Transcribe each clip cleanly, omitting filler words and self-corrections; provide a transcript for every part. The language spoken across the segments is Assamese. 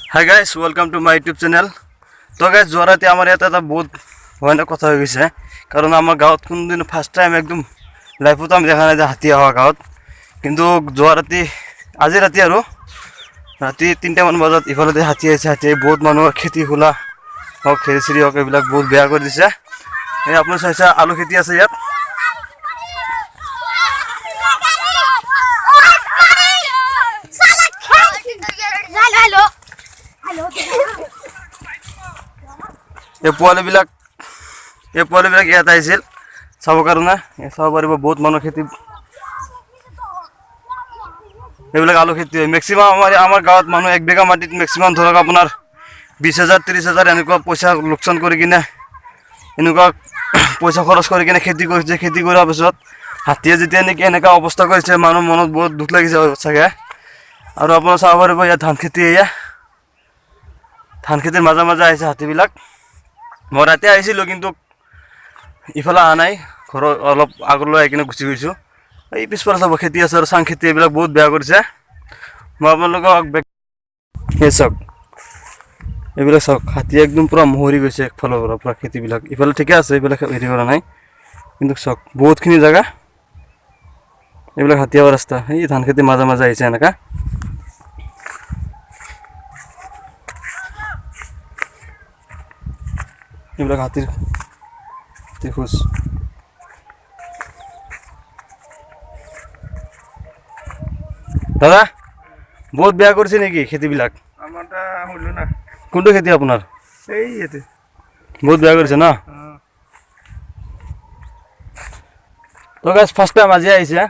Hi guys, welcome to my YouTube channel. তো গাইজ, যোৱা ৰাতি আমাৰ ইয়াত এটা বহুত ভয়ানক কথা হৈ গৈছে, কাৰণ আমাৰ গাঁৱত কোনোদিন ফাৰ্ষ্ট টাইম একদম লাইফতো আমি দেখা নাই যে হাতী অহা গাঁৱত। কিন্তু যোৱা ৰাতি, আজি ৰাতি আৰু ৰাতি 3টামান বজাত ইফালেদি হাতী আহিছে। হাতী আহি বহুত মানুহৰ খেতি খোলা হওক, খেতি চেৰি হওক, এইবিলাক বহুত বেয়া কৰি দিছে। এই আপুনি চাইছে আলু খেতি আছে ইয়াত। এই পোৱালিবিলাক ইয়াত আহিছিল চাবৰ কাৰণে। চাব পাৰিব বহুত মানুহ খেতি, এইবিলাক আলু খেতি হয়। মেক্সিমাম আমাৰ গাঁৱত মানুহ 1 বিঘা মাটিত মেক্সিমাম ধৰক আপোনাৰ 20,000 30,000 এনেকুৱা পইচা লোকচান কৰি কিনে, এনেকুৱা পইচা খৰচ কৰি কিনে খেতি কৰিছে। খেতি কৰাৰ পিছত হাতীয়ে যেতিয়া নেকি এনেকুৱা অৱস্থা কৰিছে, মানুহ মনত বহুত দুখ লাগিছে চাগে। আৰু আপোনাৰ চাব পাৰিব ইয়াত ধান খেতি, এয়া ধান খেতিৰ মাজে মাজে আহিছে হাতীবিলাক। মই ৰাতি আহিছিলোঁ কিন্তু ইফালে অহা নাই, ঘৰৰ অলপ আগলৈ আহি কিনে গুচি গৈছোঁ। এই পিছফালে চাব খেতি আছে আৰু চাং খেতি, এইবিলাক বহুত বেয়া কৰিছে। মই আপোনালোকক সেই চাওক, এইবিলাক চাওক, হাতী একদম পূৰা মহৰি গৈছে একফালৰ পৰা পূৰা খেতিবিলাক। ইফালে ঠিকে আছে, এইবিলাক হেৰি কৰা নাই, কিন্তু চাওক বহুতখিনি জেগা এইবিলাক হাতী অহা ৰাস্তা। এই ধান খেতিৰ মাজে মাজে আহিছে এনেকা। এইবিলাক হাতীৰ খোজ। দাদা বহুত বেয়া কৰিছে নেকি খেতিবিলাক? কোনটো খেতি আপোনাৰ? বহুত বেয়া কৰিছে ন? তো গাইজ, ফাৰ্ষ্ট টাইম আজি আহিছে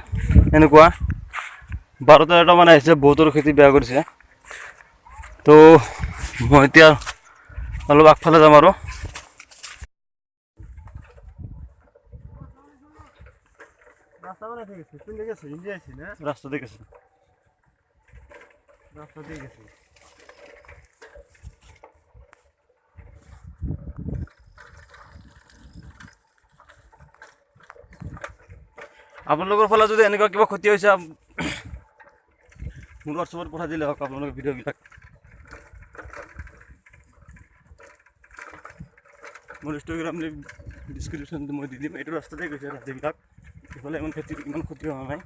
এনেকুৱা, 12 13টামান আহিছে, বহুতৰ খেতি বেয়া কৰিছে। তো মই এতিয়া অলপ আগফালে যাম আৰু। ৰাস্তা ঠিক আছে, ৰাস্তা ঠিক আছে। আপোনালোকৰ ফালে যদি এনেকুৱা কিবা ক্ষতি হৈছে, মোৰ হোৱাটছএপত পঠাই দিলে হওক আপোনালোকৰ ভিডিঅ'বিলাক। মোৰ ইনষ্টাগ্ৰাম লিংক ডিছক্ৰিপশ্যনটো মই দি দিম। এইটো ৰাস্তাতে গৈছে ৰাতিবিলাক, ইফালে ইমান খেতি ইমান ক্ষতি হোৱা নাই।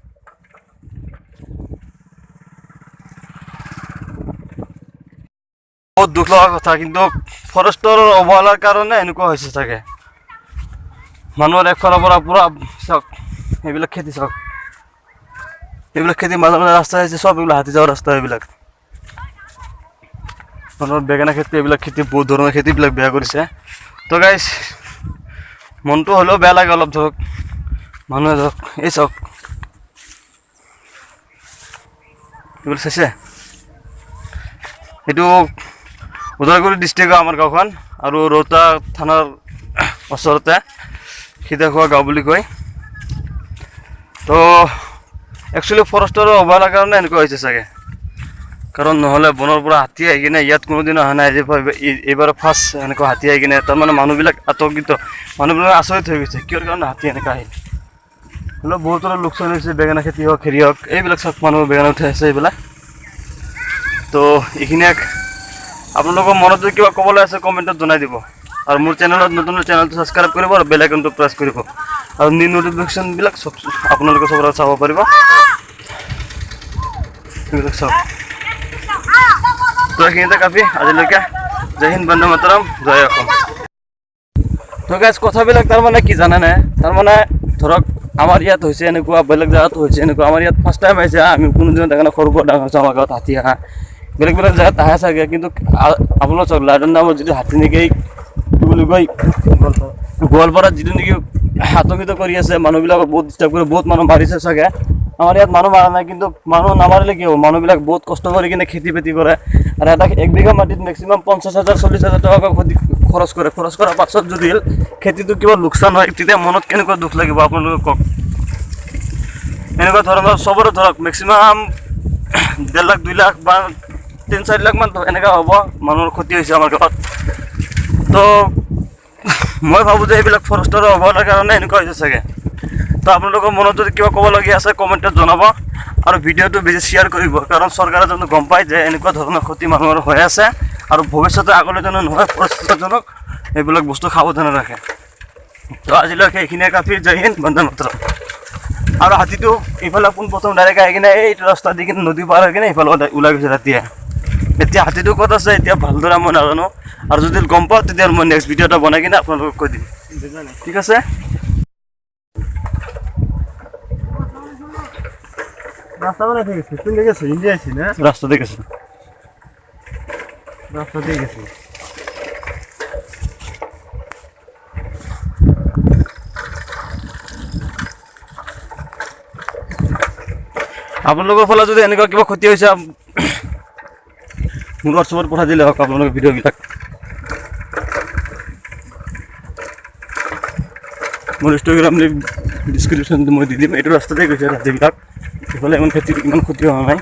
বহুত দুখ লগা কথা, কিন্তু ফৰেষ্টৰ অৱহেলাৰ কাৰণে এনেকুৱা হৈছে চাগে। মানুহৰ একফালৰ পৰা পূৰা চাওক এইবিলাক খেতি, চাওক এইবিলাক খেতি মাজে মাজে ৰাস্তা আহিছে, চব এইবিলাক হাতী যোৱা ৰাস্তা। এইবিলাক মানুহৰ বেঙেনা খেতি, এইবিলাক খেতি বহুত ধৰণৰ খেতিবিলাক বেয়া কৰিছে। তো গাইজ, মনটো হ'লেও বেয়া লাগে অলপ, ধৰক মানুহে ধৰক এই চাওক এইবিলাক চাইছে। এইটো ওদালগুৰি ডিষ্ট্ৰিক্টৰ আমাৰ গাঁওখন আৰু ৰৌতা থানাৰ ওচৰতে সীতাখোৱা গাঁও বুলি কয়। তো একচুৱেলি ফৰেষ্টৰ অৱহেলাৰ কাৰণে এনেকুৱা হৈছে চাগে, কাৰণ নহ'লে বনৰ পৰা হাতী আহি কিনে ইয়াত কোনোদিন অহা নাই। এইবাৰ ফাৰ্ষ্ট এনেকুৱা হাতী আহি কিনে তাৰমানে মানুহবিলাক আতংকিত, মানুহবিলাক আচৰিত হৈ গৈছে কিহৰ কাৰণে হাতী এনেকুৱা আহিল। হ'লেও বহুতৰে লোকচান হৈছে, বেঙেনা খেতি হওক, হেৰি হওক, এইবিলাক চব মানুহ বেঙেনা উঠাই আছে এইবিলাক। তো এইখিনিয়ে, আপোনালোকৰ মনত যদি কিবা ক'বলৈ আছে কমেণ্টত জনাই দিব। আৰু মোৰ চেনেলত নতুন চেনেলটো ছাবস্ক্ৰাইব কৰিব আৰু বেল আইকনটো প্ৰেছ কৰিব, আৰু নিউ নটিফিকেশ্যনবিলাক চব আপোনালোকে চবৰে চাব পাৰিব। এইবিলাক চাওক। তো এইখিনিতে কাফি আজিলৈকে। জয় হিন্দ, বন্দে মাতৰম, জয় অসম। তো গাইজ, কথাবিলাক তাৰমানে কি জানেনে, তাৰমানে ধৰক আমাৰ ইয়াত হৈছে এনেকুৱা, বেলেগ জেগাতো হৈছে এনেকুৱা। আমাৰ ইয়াত ফাৰ্ষ্ট টাইম আহিছে, আমি কোনোদিন দেখা নাই, সৰুৰ পৰা ডাঙৰ হৈছে আমাৰ গাঁৱত হাতী অহা। বেলেগ বেলেগ জেগাত আহে চাগে, কিন্তু আপোনাৰ চাওক লাডন নামৰ যিটো হাতী নেকি কি বুলি কয়, গোৱালপাৰাত যিটো নেকি আতংকিত কৰি আছে মানুহবিলাকক, বহুত ডিষ্টাৰ্ব কৰি বহুত মানুহ মাৰিছে চাগে। আমাৰ ইয়াত মানুহ মাৰা নাই, কিন্তু মানুহ নামাৰিলে কি হ'ব, মানুহবিলাক বহুত কষ্ট কৰি কিনে খেতি বাতি কৰে। আৰু এটা 1 বিঘা মাটিত মেক্সিমাম 50,000 40,000 টকা খৰচ কৰে। খৰচ কৰাৰ পাছত যদি খেতিটো কিবা লোকচান হয়, তেতিয়া মনত কেনেকুৱা দুখ লাগিব আপোনালোকে কওক। এনেকুৱা ধৰণৰ চবৰে ধৰক মেক্সিমাম 1.5 লাখ 2 লাখ বা 3-4 লাখমান এনেকুৱা হ'ব মানুহৰ ক্ষতি হৈছে আমাৰ গাঁৱত। তো মই ভাবোঁ যে এইবিলাক ফৰেষ্টৰ অৱহেলাৰ কাৰণে এনেকুৱা হৈছে চাগে। তো আপোনালোকৰ মনত যদি কিবা ক'বলগীয়া আছে কমেণ্টত জনাব। আৰু ভিডিঅ'টো বেছি শ্বেয়াৰ কৰিব, কাৰণ চৰকাৰে জানো গম পায় যে এনেকুৱা ধৰণৰ ক্ষতি মানুহৰ হৈ আছে আৰু ভৱিষ্যতে আগলৈ জানো নহয় পৰিস্থিতিজনক এইবিলাক বস্তু সাৱধানে ৰাখে। তো আজিলৈকে এইখিনিয়ে কাফি। জয় হিন্দ, বন্দে মাতৰম। আৰু হাতীটো ইফালে পোনপ্ৰথম ডাইৰেক্ট আহি কিনে এইটো ৰাস্তা দি কিনে নদী পাৰ হৈ কিনে ইফালে ওলাই গৈছে ৰাতিয়ে। এতিয়া হাতীটো ক'ত আছে এতিয়া ভালদৰে মই নাজানো, আৰু যদি গম পাওঁ তেতিয়া মই নেক্সট ভিডিঅ' এটা বনাই কিনে আপোনালোকক কৈ দিম, ঠিক আছে? রাস্তা বানাই গেছে, তুমি গেছো? ইন্ডিয়া আছি না? রাস্তা দেখেছো? রাস্তা দিয়ে গেছে। আপোনালোকৰ ফালে যদি এনেকুৱা কিবা ক্ষতি হৈছে মোৰ হোৱাটছএপত পঠাই দিলে হওক আপোনালোকৰ ভিডিঅ'বিলাক। মোৰ ইনষ্টাগ্ৰাম লিংক ডিছক্ৰিপশ্যনটো মই দি দিম। এইটো ৰাস্তাতে গৈছে ৰাতিবিলাক, ইফালে ইমান খেতি ইমান ক্ষতি হোৱা নাই।